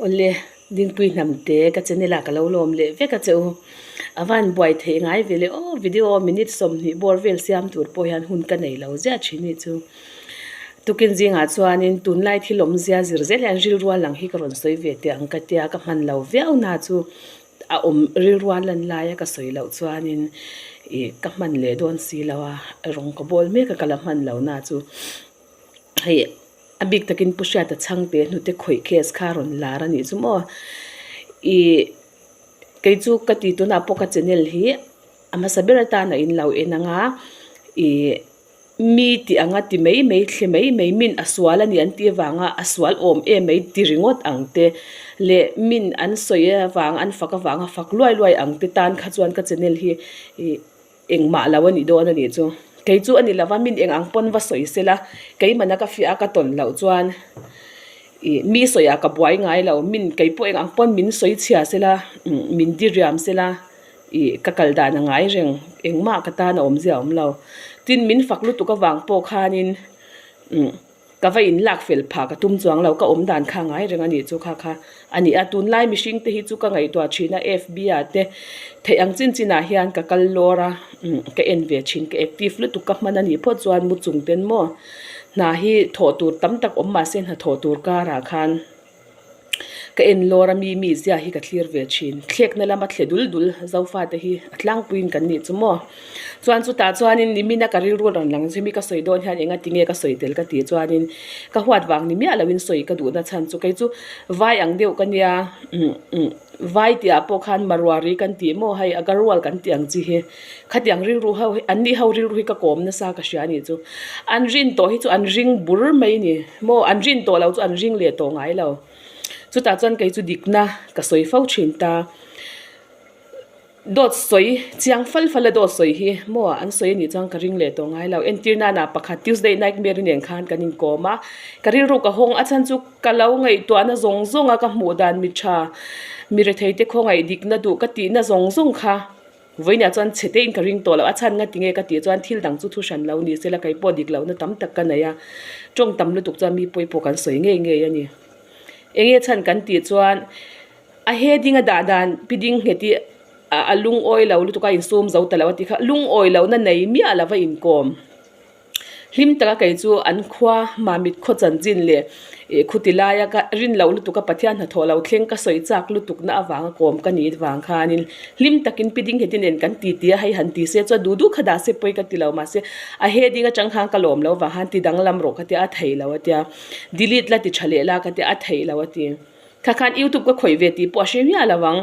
Awle, Dingpui Hnamte ka channel ah ka lo lawm leh vek a che u. A van buai theih ngai ve le aw, video minute 20 bawr vel siam tur pawh hian hun ka nei lo ziah thin hi chu. Tukin zingah chuanin tunlai thil awmzia zir zel hian rilru a lang hi ka rawn sawi ve teh ang ka tia ka hman lo viau na chu a awm rilru a lan laia ka sawi loh chuanin ih ka hman leh dawn si lo a, rawng ka bawl mek a ka la hman lo na chu. Hei a bik takin Pu Hriata Chhangte hnute khawih case kha rawn lar a nih chu maw? Ih kei chu ka ti tunah pawh ka channel hi a hmasa ber atana in lo en ang a, ih mi tih anga ti mai mai thle mai mai min a sual a ni an tih avanga a sual awm em mai ti ringawt ang te leh min an sawi avang an fak avanga fak luai luai ang te tan kha chuan ka channel hi ih. Engmah lo a nih dawn a nih chu. Kei chu a ni lova min eng ang pawn va sawi se la, keimahna ka fiah a ka tawn loh chuan ih mi sawiah ka buai ngai lo, min kei pawh eng ang pawn min sawi chhia se la, min diriam se la ih ka kal dan a ngai reng, engmah ka tan a awmzia a awm lo. Tin, min fak lutuk avang pawh khanin umm. Ka va in lak fel phah ka tum chuang lo, ka awm dan kha ngai reng a nih chu kha kha a ni a. Tunlai mihring te hi chu ka ngaihtuah thin a, FB ah te theih ang chin chin ah hian ka kal lawr a, umm ka en ve thin, ka active lutuk ka hman a nih phawt chuan mu chung ten maw hna hi thawh tur tam tak awm mahse hna thawh tur karah khan. Ka en lawr a mi mi zia hi ka thlir ve thin. Thlekna lama thle dul dul Zofate hi a tlangpuiin kan nih chu maw. Chuan chutah chuanin nimina ka rilru rawn lang zui mi ka sawi dawn hian enga tinge ka sawi tel ka tih chuanin ka huat vang ni miah loin sawi ka duhna chhan chu kei chu vai ang deuh ka nia umm umm vai tih ah pawh khan maruari kan tih maw hei agarwal kan tih ang chi hi khatiang rilru ho hi an ni ho rilru hi ka kawm nasa ka hria a nih chu. An rin tawh hi chu an ring bur mai a ni. Maw an rin tawh lo chu an ring leh tawh ngai lo. Chutah chuan kei chu dikna ka sawi fo thin ta. Dawt sawi chiang fal fal a dawt sawi hi maw an sawi anih chuan ka ring leh tawh ngai lo. Entir nana pakhat Tuesday Nightmare nen khan kan inkawm a, ka rilru ka hawng a chhan chu ka lo ngaihtuahna zawng zawng a ka hmuh dan mi tha mi rethei te khawngaih dikna duh ka tihna zawng zawng kha Vawiinah chuan chhe tein ka ring tawh lo, a chhan nga tinge ka tih chuan thil dang chu thu hran lo ni se la kei pawh dik lohna tam tak ka nei a, tawng tam lutuk chuan mi pawi pawh kan sawi ngei ngei a ni. Enge chhan kan tih chuan a heading a dah dan pi ding nghet hi a lungawi lo lutuk a insum zo ta lo a tih kha lungawi lohna nei miah lova inkawm. Hlim taka kei chu an khua Mamit khaw chanchin leh ih khuti laia ka rin loh lutuk a Pathian hnathawh lo thleng ka sawi chak lutuk na avanga kawm ka nih vang khanin hlim takin pi ding nghetin en kan ti ti a hei han ti se chuan duh duh kha dah se pawi ka ti lo mahse a heading atang khan ka lawm lo vang khan ti danglam rawh ka tia a thei lo a tia delete la ti tha leh la ka tia a theih lo a ti. Kha khan youtube ka khawih ve tih pawh a hre miah lo ang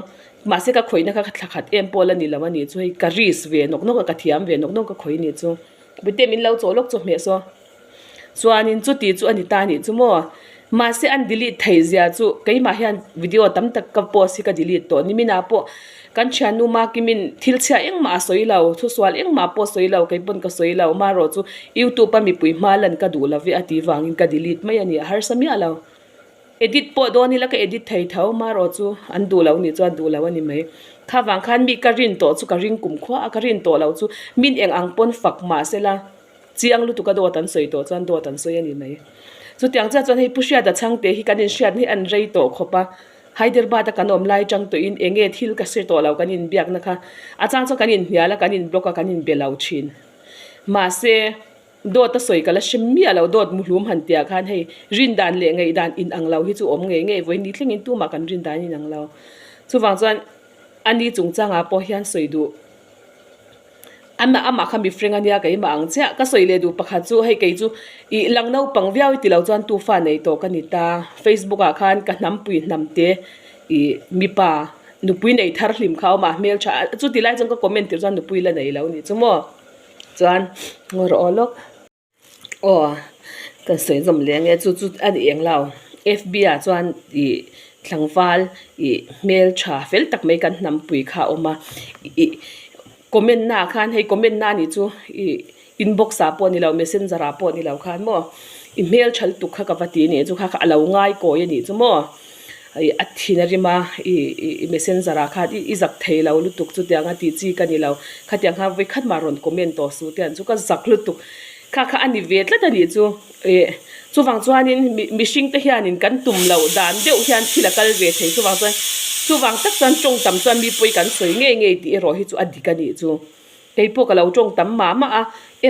mahse ka khawihna kha thla khat em pawh la ni lo a nih chu hei ka risk ve nawk nawk a ka thiam ve nawk nawk ka khawih a nih chu. Bute min lo chaw lawk chaw hmeh saw. Chuanin chuti chu a ni ta nih chu maw. Mahse an delete thei zia chu keimah hian video tam tak ka post hi ka delete tawh niminah pawh kan thiannu Makimin thil chhia engmah a sawi lo, thusual engmah pawh a sawi lo, kei pawn ka sawi lo marawh chu youtube a mipui hma lan ka duh lo ve a tih vangin ka delete mai a ni a harsa miah lo. Edit pawh dawn ila ka edit thei tho marawh chu an duh lo nih chuan duh lo a ni mai. Kha vang khan mi ka rin tawh chu ka ring kum khua a, ka rin tawh loh chu min eng ang pawn fak mah se la chiang lutuk a dawt an sawi tawh chuan dawt an sawi a ni mai. Chutiang chiah chuan hei Pu Hriata Chhangte hi kan inhriatna hi an rei tawh khawp a, Hyderabad a kan awm lai chang tawhin eng nge thil ka hre tawh lo kan inbiakna kha a chang chuan kan inhnial a, kan inblock a, kan inbe lo thin. Mahse. Dawt a sawi ka la hre miah lo, dawt muhlum han tih ah khan hei rin dan leh ngaih dan in ang lo hi chu awm ngei ngei vawiin ni thlengin tumah kan rin dan in ang lo. Chuvang chuan a ni chungchangah pawh hian sawi duh amah amah kha mi frank a nia keimah ang chiah ka sawi leh duh pakhat chu hei kei chu ih lang naupang viau i ti lo chuan tufa nei tawh ka ni ta Facebook ah khan ka hnampui hnamte ih mipa nupui nei thar hlim kha a awm a hmeltha chuti lai chuan ka comment tir chuan nupui la nei lo a nih chu maw. Chuan ngaw rawh aw lawk. Aw kan sawi zawm leh ange chu chu a ni eng lo fb ah chuan ih tlangval ih hmel tha fel tak mai kan hnampui kha a awm a ih comment na ah khan hei comment na nih chu ih inbox ah pawh a ni lo messenger ah pawh a ni lo khan maw i hmel tha lutuk kha ka va ti a nih chu kha kha a lo ngai kawi a nih chu maw. Ih a thin a rim a ih ih messenger ah khan i zak thei lo lutuk chutiang a tih chi ka ni lo khatiang kha vawikhat mah rawn comment tawh suh te an chu ka zak lutuk. Kha kha a ni ve tlat a nih chu. Ih chuvang chuanin mihring te hianin kan tum loh dan deuh hian thil a kal ve thei chuvang chuan chuvang tak chuan tawng tam chuan mi pawi kan sawi ngei ngei tih erawh hi chu a dik a nih chu. Kei pawh ka lo tawng tam mah mah a,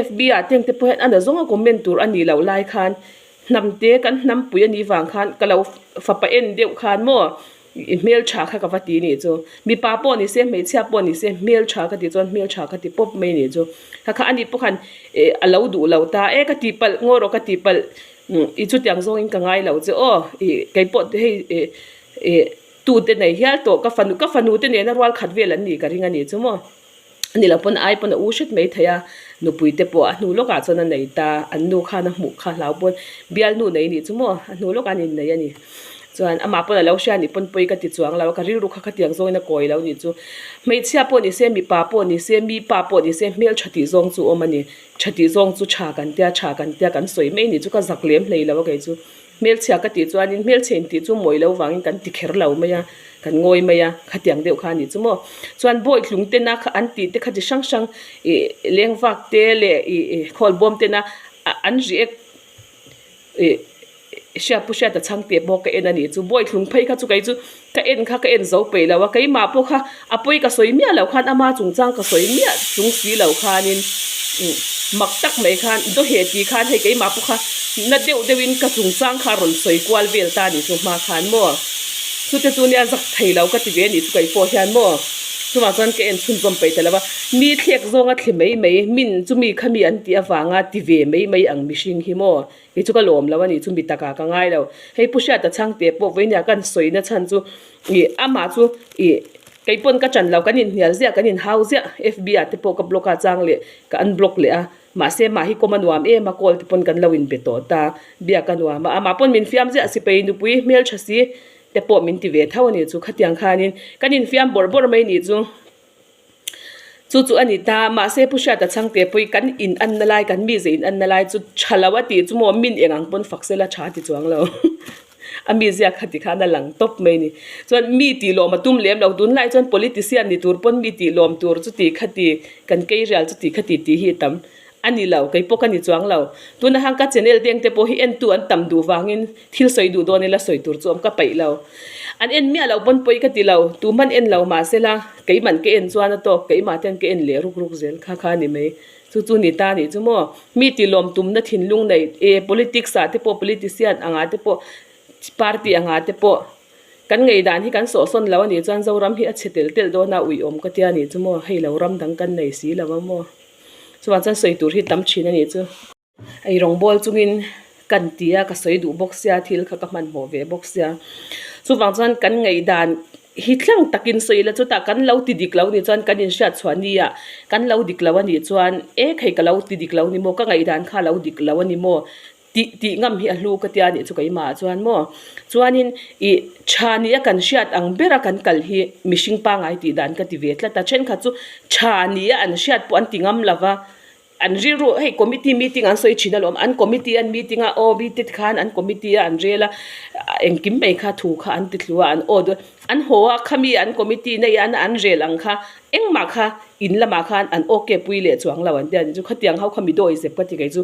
FB ah teng te pawh hian a na zawnga comment tur a nih loh lai khan hnam te kan hnam pui a nih vang khan ka lo fapa en deuh khan maw i hmel tha kha ka va ti nih chu. Mipa pawh ni se hmeichhia pawh ni se hmel tha ka tih chuan hmel tha ka ti pawp mai nih chu. Kha kha a nih pawh khan eh a lo duh lo ta e ka tih palh ngaw rawh ka tih palh i chutiang zawngin ka ngai lo che aw ih kei pawh hei ih ih tute nei hial tawh ka fanu ka fanu te nena rual khat vel an nih ka ring a nih chu maw. Ani lo pawn ai pawn a u hret mai thei a, nupui te pawh a hnu lawkah chuan a nei ta, an nu khan a hmuh kha hlau pawn bialnu nei nih chu maw a hnu lawkah an innei a ni. Chuan amah pawn a lo hria nih pawn pawi ka ti chuang lo a, ka rilru kha khatiang zawngin a kawi lo nih chu. Hmeichhia pawh ni se, mipa pawh ni se, mipa pawh ni se hmeltha tih zawng chu awm a ni. Tha tih zawng chu tha kan tia, tha kan tia kan sawi mai nih chu ka zak lem hlei lo a kei chu. Hmelchhia ka tih chuanin hmelchhe intih chu mawi lo vangin kan ti kher lo mai a, kan ngawi mai a, khatiang deuh kha a nih chu maw. Chuan bawitlung tena kha an tih te kha chi hrang hrang ih lengvak te leh ih khawlbawm tena an react ih hriat pu hriat a chhang teh pawh ka en a nih chu. Bawitlung phei kha chu kei chu ka en kha ka en zo peih lo a, keimah pawh kha a pawi ka sawi miah loh khan ama chungchang ka sawi miah chung si lo khanin mak tak mai khan dawheh tih khan hei keimah pawh kha na deuh deuhin ka chungchang kha a rawn sawi kual vel ta nih chu hma khan maw chute chu nia zak thei lo ka ti ve nih chu kei pawh hian maw chuvang chuan ka en chhunzawm peih ta lo va mi thlek zawnga thli mai mai min chumi khami an tih avanga ti ve mai mai ang mihring hi maw. Kei chu ka lawm lo a nih chu mi takah ka ngai lo. Hei Pu Hriata chhangte pawh vawinia kan sawi na chhan chu ih amah chu ih kei pawn ka chan lo kan inhnial ziah kan inhau ziah FB ah te pawh ka block a chang leh ka unblock leh a mahse mah hi kawm a nuam em a call te pawn kan lo inbe tawh ta biak a nuam a amah pawn min fiam ziah sipai nupui hmeltha si te pawh min ti ve tho a nih chu khatiang khanin kan infiam bawrh bawrh mai nih chu. Chu chu a ni ta, mahse Pu Hriata chhangte pawh hi kan in anna lai, kan mize in anna lai chu tha lo a tih chu maw min eng ang pawn fak sela tha a ti chuang lo. A mizia kha ti khan a lang tawp mai a ni. Chuan mi tih lawm a tum lem lo, tunlai chuan politician ni tur pawn mi tih lawm tur chuti khati, kan kei rial chuti khati tih hi a tam a ni lo, kei pawh ka ni chuang lo. Tuna hang ka channel deng te pawh hi entu an tam duh vangin thil sawi duh dawn ila sawi tur chu awm ka peih lo. An en miah loh pawn pawi ka ti lo, tu hman en lo mah sela keiman ka en chuan a tawk, keimah ten ka en leh ruk ruk zel kha kha a ni mai. Chu chu ni ta nih chu maw? Mi tilawm tumna thinlung nei e politics ah te pawh politician angah te pawh party angah te pawh kan ngeidan hi kan sawhsawn lo a nih chuan Zoram hi a chhe tel tel dawn a uiawm ka tia nih chu maw? Hei lo ram dang kan nei si lo a maw? Chuvang chuan sawi tur hi tam thin a nih chu. Ei rawngbawl chungin kan ti a, ka sawi duh bawk sia, thil kha ka hmanhmawh ve bawk sia. Chuvang chuan kan ngaihdan hi tlang takin sawi ila chutah kan lo ti dik lo nih chuan kan inhriat chhuah nia, kan lo dik lo a nih chuan e khei ka lo ti dik lo ni maw, ka ngaihdan kha a lo dik lo a ni maw tih tih ngam hi a hlu ka tia nih chu keimah ah chuan maw. Chuanin ih tha nia kan hriat ang bera kan kal hi mihring pangai tih dan ka ti ve tlat a, thenkhat chu tha nia an hriat pawh an ti ngam lo va. An rilru hei committee meeting an sawi thin alawm, an committee an meeting a aw mi te khan an committee a an rel a, engkim mai kha thu kha an ti thlu a an aw dawn, an haw a khami an committee nei a an rel ang kha engmah kha in lamah khan an okay pui leh chuang lo an ti a ni chu khatiang ho kha mi dawi zep ka ti kei chu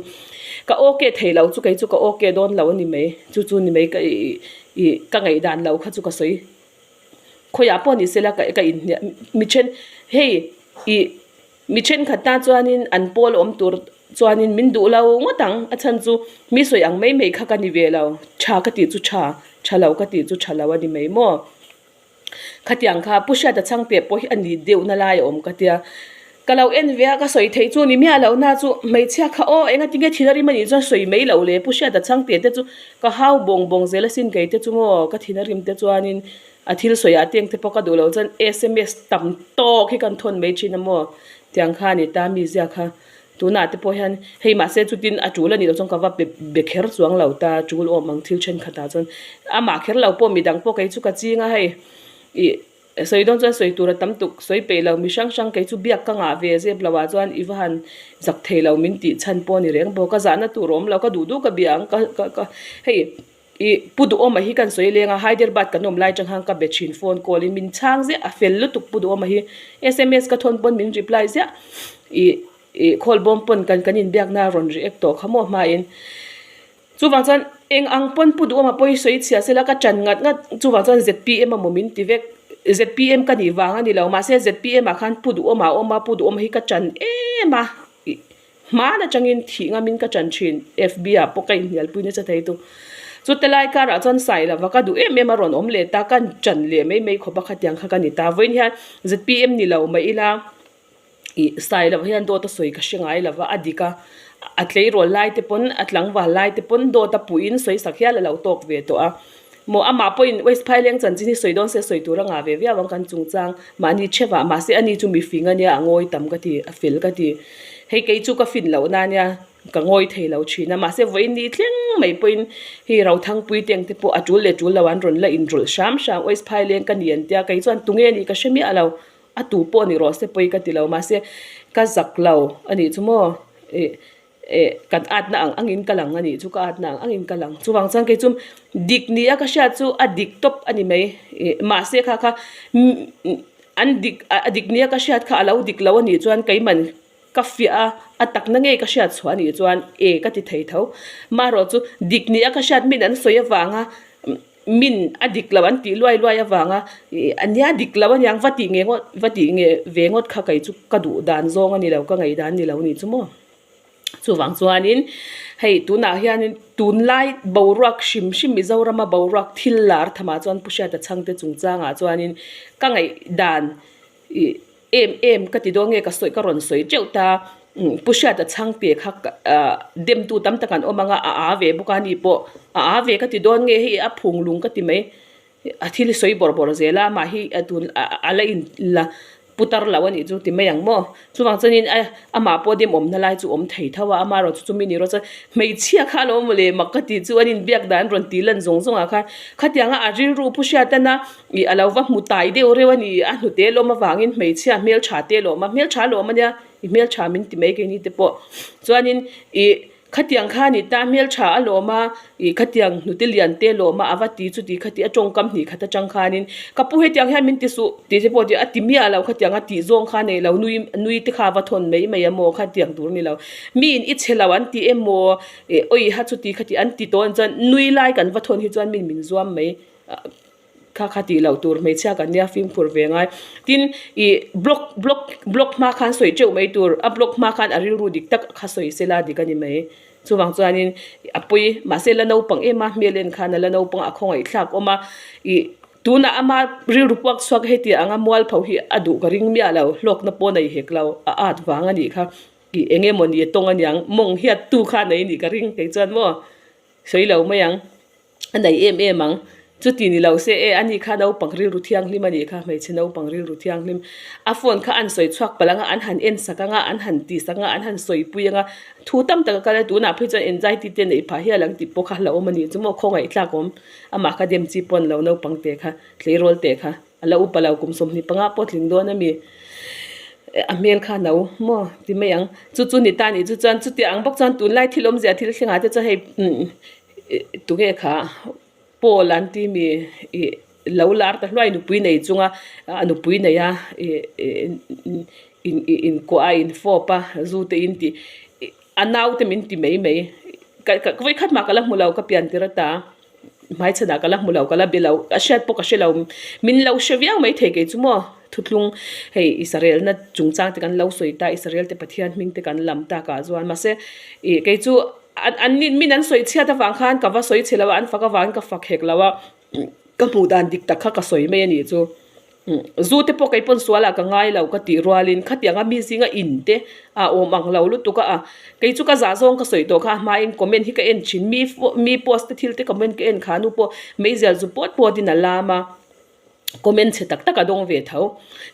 ka okay thei lo chu kei chu ka okay dawn lo a ni mai chu chu ni mai ka ih ih ka ngaihdan lo kha chu ka sawi khawiah pawh ni sela ka ka inhnial mi then hei ih. Mi thenkhat tan chuanin an pawl awm tur chuanin min duh lo ngawt ang, a chhan chu mi sawi ang mai mai kha ka ni ve lo, tha ka tih chu tha, tha lo ka tih chu tha lo a ni mai maw? Khatiang kha Pu Hriata chhangte pawh hi a ni deuhna lai a awm ka tia, ka lo en ve a, ka sawi theih chu ni miah lo na chu hmeichhia kha aw enga tinge thil a rim a nih chuan sawi mai lo le, Pu Hriata chhangte te chu ka hau bawng bawng zel asin kei te chu maw ka thin a rim te chuanin A thil sawi ah teng te pawh ka duh loh chuan sms tam tawk hi kan thawn mai thin a maw tiang kha a ni ta mi zia kha tunah te pawh hian hei mahse chutin a tul a nih loh chuan ka va pe be kher chuang lo ta tul awm ang thil thenkhat ah chuan amah kher lo pawh midang pawh kei chu ka ching a hei ih sawi dawn chuan sawi tur a tam tuk sawi peih lo mi hrang hrang kei chu biak ka ngah ve zep lo ah chuan i va han zak thei lo min tih chhan pawh a ni reng bawk a zahna tur a awm lo ka duh duh ka bia ang ka ka ka hei. Ih, Pu Duhawma hi kan sawi leng a, Hyderabad kan awm lai chang khan ka be thin phone call in min chhang ziah a fel lutuk Pu Duhawma hi sms ka thawn pawn min reply ziah. Ih. Ih khawlbawm pawn kan kan inbiakna a rawn react tawh kha maw hmain. Chuvang chuan eng ang pawn pu duhawma pawi sawi chhia sela ka ṭan ngat ngat chuvang chuan zpm a maw min ti vek. Zpm ka nih vang a ni lo mahse zpm ah khan pu duhawma a awm a pu duhawma hi ka ṭan em a ih hman atangin thih ngamin ka ṭan ṭhin fb ah pawh ka inhnialpui nasa thei tu. Chute lai karah chuan Sailova ka duh em em a rawn awm leh ta ka ṭan leh mai mai khawp a khatiang kha ka ni ta vawiin hian zpm ni lo mah ila. Ih Sailova hian dawt a sawi ka hre ngai lova a dik a, a tleirawl lai te pawn a tlangval lai te pawn dawt a puhin sawi sak hial a lo tawk ve tawh a. Maw amah pawhin West Phaileng chanchin hi sawi dawn se sawi tur a ngah ve viau ang kan chungchang mahni thevah mahse ani chu mifing ania a ngawi tam ka ti a fel ka ti. Hei kei chu ka fin loh na ania ka ngawi thei lo thin a mahse vawiin ni thleng mai pawhin hei Rothangpui te ang te pawh a tul leh tul lo an rawn la inrawlh hram hram West Phaileng ka ni an tia kei chuan tunge nih ka hre miah lo. A tu pawh ni rawh se pawi ka ti lo mahse ka zak lo a nih chu maw ih eh kan atna ang angin ka lang a nih chu ka atna ang angin ka lang chuvang chuan kei chu dik ni a ka hriat chu a dik tawp a ni mai ih mahse kha kha an dik a dik ni a ka hriat kha a lo dik lo a nih chuan keiman ka fiah a a takna ngei ka hriat chhuah a nih chuan e ka ti thei tho marawh chu dik ni a ka hriat min an sawi avanga. Min a dik lo an tih luai luai avanga ih a nia dik lo aniang va tih nge ngawt va tih nge ve ngawt kha kei chu ka duh dan zawng a ni lo ka ngei dan ni lo ni chu maw. Chuvang chuanin hei tunah hianin tunlai boruak hrim hrim Mizorama boruak thil lar thamah chuan Pu Hriata Chhangte chungchangah chuanin ka ngaih dan ih Em em ka ti dawn nge ka sawi ka rawn sawi teuh ta Pu Hriata Chhangte kha ah demtu tam tak an awm ang a a a ve bawk a ni pawh a a ve ka ti dawn nge hei a phung lung ka ti mai a thil hi sawi bawrh bawrh zel a amah hi a tun a la in la putar lo a nih chu ti mai ang maw chuvang chuanin a amah pawh demawmna lai chu awm thei tho a amaherawhchu chu chumi ni rawh chuan hmeichhia kha a lo awm leh mak ka tih chu an inbiak dan rawn tih lan zawng zawng ah khan khatianga a rilru Pu Hriatana Ih a lo va hmu tai deuh reuh a ni, a hnute lawm avangin hmeichhia hmeltha te lawm a, hmeltha lawm a nia, i hmeltha min ti mai keini te pawh. Chuanin ih khatiang kha a ni ta, hmeltha a lawm a, ih khatiang hnute lian te lawm a, a va ti chuti khati a tawngkam hnih khat atang khanin ka pu hetiang hian min ti suh tih te pawh a ti miah lo, khatiang a tih zawng kha a nei lo, nui nui te kha a va thawn mai mai a maw khatiang tur a ni lo. Miin i chhe lo an ti emaw ih awi ha chuti khati an ti tawh chuan nui lai kan va thawn hi chuan min min zuam mai. Kha kha tih loh tur hmeichhia kan nia fimkhur ve ngai. Tin, ih block block block hma khan sawi teuh mai tur, a block hma khan a rilru dik tak kha sawi sela dik a ni mai. Chuvang chuanin a pawi mahse la naupang em a hmel en khan a la naupang a khawngaih thlak awm a, ih tunah ama rilru puak chhuak heti anga mualpho hi a duh ka ring miah lo, hlawkna pawh nei hek lo, a at vang a nih kha. Ih eng emaw ni a tawng aniang, mawng hiat tu kha nei nih ka ring kei chuan maw sawi lo mai ang. A nei em em ang. Chuti ni lo se e, ani kha naupang rilru thianghlim a nih kha, hmeichhe naupang rilru thianghlim. A phone kha an sawi chhuak palh anga, an han en sak anga, an han ti sak anga, an han sawi pui anga, thu tam tak a kal a, tunah phei chuan anxiety te neih phah hial ang tih pawh kha hlauhawm a nih chu maw, khawngaih tlak awm. Amah kha dem chi pawh an lo naupang teh kha, tleirawl teh kha, a la upa lo kum 25 pawh tling dawn a mi. A hmel kha no maw ti mai ang. Chu chu ni ta nih chu chuan chuti ang bawk chuan tunlai thil awmzia thil thlengah te chuan hei Tunge kha Paul an ti mi ih lo lar ta hluai nupui nei chunga a nupui nei a ih ih inkuah a infawp a zu te in tih a naute min ti mai mai ka ka vawikhat mah ka la hmu lo ka pian tir ata hmaichhanah ka la hmu lo ka la be lo a hriat pawh ka hre lo min lo hre viau mai thei kei chu maw thuthlung hei Israel na chungchang te kan lo sawi ta Israel te Pathian hming te kan lam takah chuan mahse ih kei chu. An an nin min an sawi chhiat avang khan ka va sawi chhe lo a, an fak avangin ka fak hek lo a, ka hmuh dan dik tak kha ka sawi mai a nih chu. Zu te pawh kei pawn sual ah ka ngai lo ka tih rualin khatianga mi zinga in te a awm ang lo lutuk a, kei chu ka zah zawng ka sawi tawh kha a hmain comment hi ka en thin, mi mi post te thil te comment ka en kha nu pawh meizial zu pawt pawtin a lam a. Comment chhe tak tak a dawng ve tho.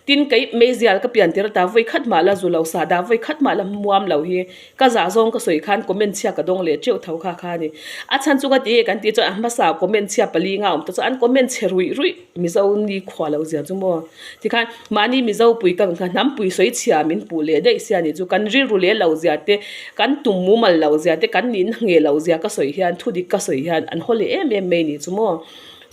Tin, kei meizial ka pian tir ata vawi khat mah la zu lo sah dah vawi khat mah la muam lo hi ka zah zawng ka sawi khan comment chhia ka dawng leh teuh tho kha kha a ni. A chhan chu ka ti e kan tih chuan a hmasa comment chhia pali nga awm ta chuan an comment chhe ruih ruih Mizo ni khua lo zia chu maw. Tikhan mahni Mizo pui ka ka hnam pui sawi chhia min puh leh daih sia nih chu kan rilru leh lo zia te kan tum mumal lo zia te kan nihna ngheh lo zia ka sawi hian thudik ka sawi hian an haw leh em em mai nih chu maw.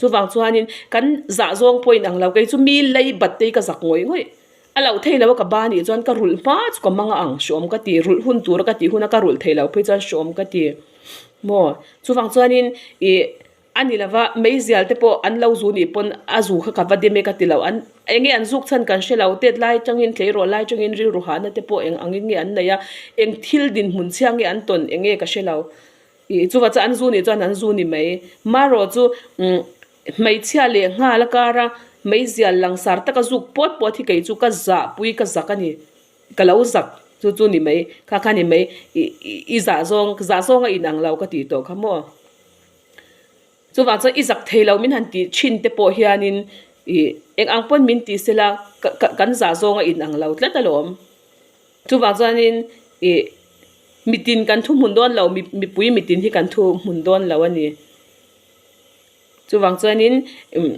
Chuvang chuanin kan zah zawng pawhin ang lo, kei chu mi lei bat te hi ka zak ngawih ngawih. A loh thei lo a ka ba nih chuan ka rulh hma chu ka mang a ang hrawm ka ti, rulh hun tura ka tih huna ka rulh thei lo phei chuan hrawm ka ti maw. Chuvang chuanin ih a ni lova meizial te pawh an lo zu nih pawn a zu kha ka va dem e ka ti lo, an eng nge an zuk chhan kan hre lo, tet lai atangin tleirawl lai atangin rilru hahna te pawh eng angin nge an nei a, eng thil dinhmun chhia nge an tawn eng nge ka hre lo. Ih chuva chu an zu nih chuan an zu ni mai. Marawh chu umm hmeichhia leh nghal a kar a meizial langsar taka zuk pawt pawt hi kei chu ka zahpui ka zak a ni. Ka lo zak chu chu ni mai kha kha ni mai ih i zah zawng zah zawng a inang lo ka tih tawh kha maw. Chuvang chuan i zak thei lo min han tih thin te pawh hianin ih eng ang pawn min tih sela ka ka kan zah zawng a inang lo tlat alawm. Chuvang chuanin ih mitin kan thu hmun dawn lo mipui mitin hi kan thu hmun dawn lo a ni. Chuvang chuanin umm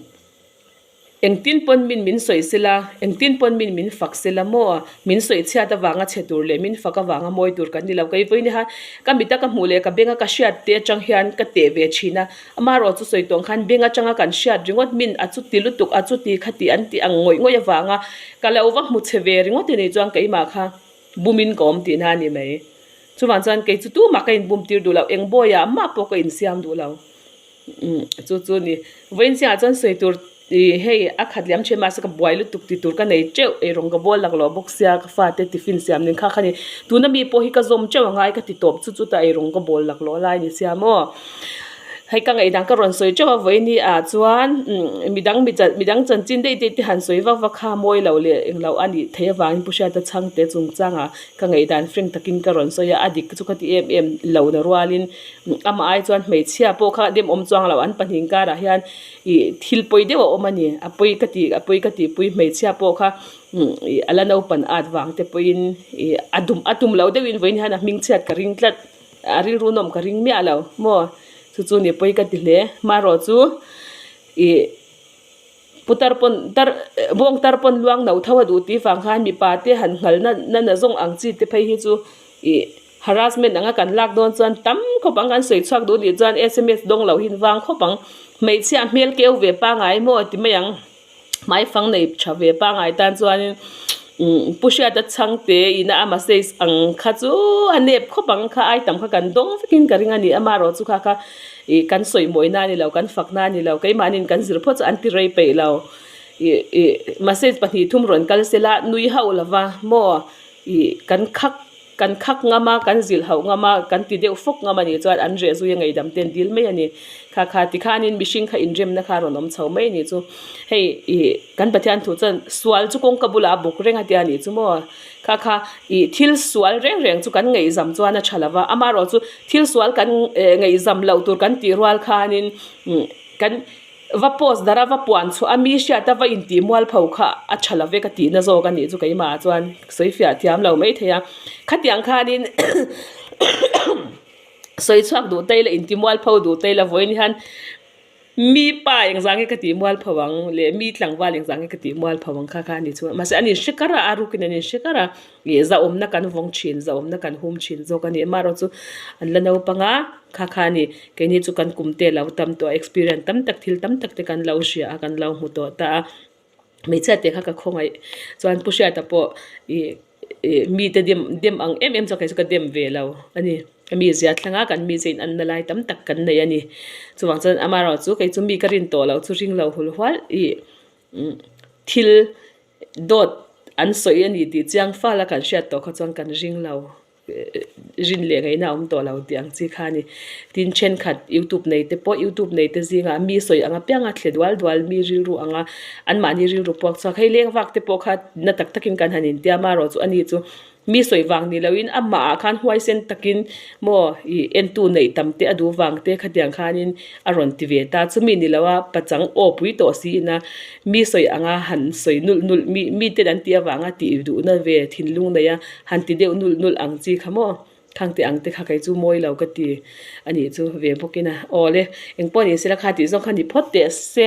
engtin pawn min min sawi sela engtin pawn min min fak sela maw min sawi chhiat avanga chhe tur leh min fak avanga mawi tur kan ni lo. Kei vawiin hian ka mita ka hmuh leh ka benga ka hriat te atang hian ka teh ve thin a, amaherawh chu sawi tawng khan beng atanga kan hriat ringawt min a chuti lutuk a chuti khati an tih ang ngawih ngawih avanga ka lo va hmu chhe ve ringawt a nih chuan keimah kha bumin ka awm tihna a ni mai. Chuvang chuan kei chu tumah ka inbum tir duh lo, eng bawiah mah pawh ka insiam duh lo. Umm chu chu a ni. Vawiin chiangah chuan sawi tur ih hei a khat liam thin mahse ka buai lutuk ti tur ka nei teuh eirawng ka bawl laklawh bawk sia ka fate tiffin siam nen kha kha ni. Tuna mi pawh hi ka zawm teuh angai ka ti tawp chu chutah eirawng ka bawl laklawh lai a ni sia maw. Hei ka ngaihdan ka rawn sawi teuh a vawiin hi ah chuan umm midang mi midang chanchin daih daih te han sawi vak vak kha mawi lo leh englo a nih theih avangin Pu Hriata chhangte chungchangah ka ngaihdan frank takin ka rawn sawi a, a dik chu ka ti em em lo na rualin amah ai chuan hmeichhia pawh kha dem awm chuang lo an pahnih karah hian ih thil pawi deuh a awm a ni a pawi ka ti a pawi ka tihpui hmeichhia pawh kha ih a la naupan at vang te pawhin ih a dum a tum loh deuhin vawiin hian a hming chhiat ka ring tlat a rilru nawm ka ring miah lo maw chu chu ni pawi ka ti hle marawh chu ih. Putar pawn tar bawng tar pawn luang no tho a duh tih vang khan mipa te han nghal na na na zawng ang chi te phei hi chu ih harassment anga kan lak dawn chuan tam khawp ang kan sawi chhuak duh nih chuan sms dawng loh hi vang khawp ang hmeichhia hmel keu ve pangai maw ti mai ang hmai fang nei tha ve pangai tan chuanin umm pu hriata chhangte ina a message ang kha chu a nep khawp ang kha ai tam kha kan dawng vekin ka ring a ni amaherawhchu chu kha kha. Ih kan sawi mawina a ni lo, kan fakna a ni lo, keimahniin kan zir phawt chu an ti rei peih lo. Ih ih message pahnih thum rawn kal se la nui hauh lo va maw ih kan khak kan khak ngam a, kan zilh hauh ngam a, kan ti deuh fawk ngam a nih chuan an reh zui a ngeihdam ten dil mai a ni. Kha kha tikhanin mihring kha inremna kha a rawn awm chho mai a nih chu. Hei ih kan Pathian thu chuan sual chu kawngka bulah a bawk reng a tia nih chu maw. Kha kha ih thil sual reng reng chu kan ngaihzam chuan a tha lo va, amaherawh chu thil sual kan ngaihzam loh tur kan tih rual khanin kan va post darh a va puan chhuah a mi hriat a va intih mual pho kha a tha lo ve ka tihna zawk a nih chu keimah ah chuan sawi fiah thiam lo mai thei a, khatiang khanin sawi chhuak duh te ila intih mual pho duh te ila vawiin hian. Mi pa engzah nge ka tih mual pho ang leh mi tlangval engzah nge ka tih mual pho ang kha kha a ni chu. Mahse an inhre kar a, a rukin an inhre kar a, ih zahawmna kan vawng thin, zahawmna kan hum thin zawk a ni. Amaherawh chu an la naupang a, kha kha a ni. Keini chu kan kum te a lo tam tawh a, experience tam tak thil tam tak te kan lo hria a, kan lo hmu tawh ta a. Hmeichhia te kha ka khawngaih chuan Pu Hriata pawh ih ih mite dem dem ang em em chuan kei chu ka dem ve lo a ni. Ka mi zia thleng a kan mi zia in anna lai tam tak kan nei a ni. Chuvang chuan amaherawh chu kei chu mi ka rin tawh loh chu ring lo hul hual ih thil dawt an sawi a ni tih chiang fal a kan hriat tawh kha chuan kan ring lo. rin leh ngaihna a awm tawh lo tih ang chi kha a ni. Tin thenkhat youtube nei te pawh youtube nei te zingah mi sawi ang apiang a thle dual dual mi rilru anga anmahni rilru puak chhuak hei leng vak te pawh kha na tak takin kan han intiam a erawh chu ani chu mi sawi vang ni loin amah ah khan huaisen takin maw ih entu neih tam te a duh vang te khatiang khanin a rawn ti ve ta chumi ni loa pachang aw pui tawh siin a mi sawi anga han sawi nulh nulh mi miten an tih avanga tih duhna ve thinlung nei a. Han ti deuh nulh nulh ang chi kha maw? Khang teh ang te kha kei chu mawi lo ka ti a nih chu ve bawk in a. Aw le, engpawh ni sela kha tih zawng kha ni phawt teh se.